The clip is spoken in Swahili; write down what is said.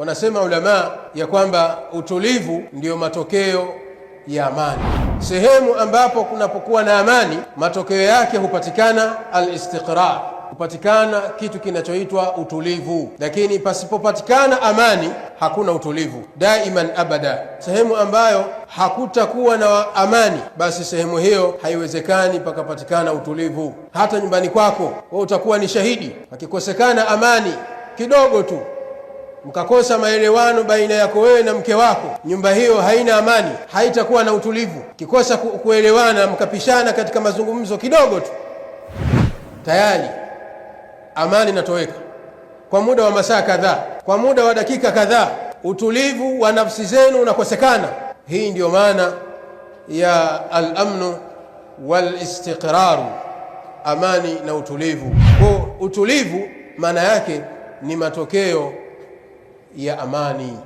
Wanasema ulamaa ya kwamba utulivu ndiyo matokeo ya amani. Sehemu ambapo kunapokuwa na amani, matokeo yake hupatikana al-istiqrar, hupatikana kitu kinachoitwa utulivu. Lakini pasipopatikana amani, hakuna utulivu daiman abada. Sehemu ambayo hakutakuwa na amani, basi sehemu hiyo haiwezekani pakapatikana utulivu. Hata nyumbani kwako wewe utakuwa ni shahidi, pakikosekana amani kidogo tu mkakosa maelewano baina yako wewe na mke wako, nyumba hiyo haina amani, haitakuwa na utulivu. Kikosa kuelewana, mkapishana katika mazungumzo kidogo tu, tayari amani inatoweka kwa muda wa masaa kadhaa, kwa muda wa dakika kadhaa, utulivu wa nafsi zenu unakosekana. Hii ndiyo maana ya al-amnu wal-istiqraru, amani na utulivu. Kwa utulivu maana yake ni matokeo ya amani.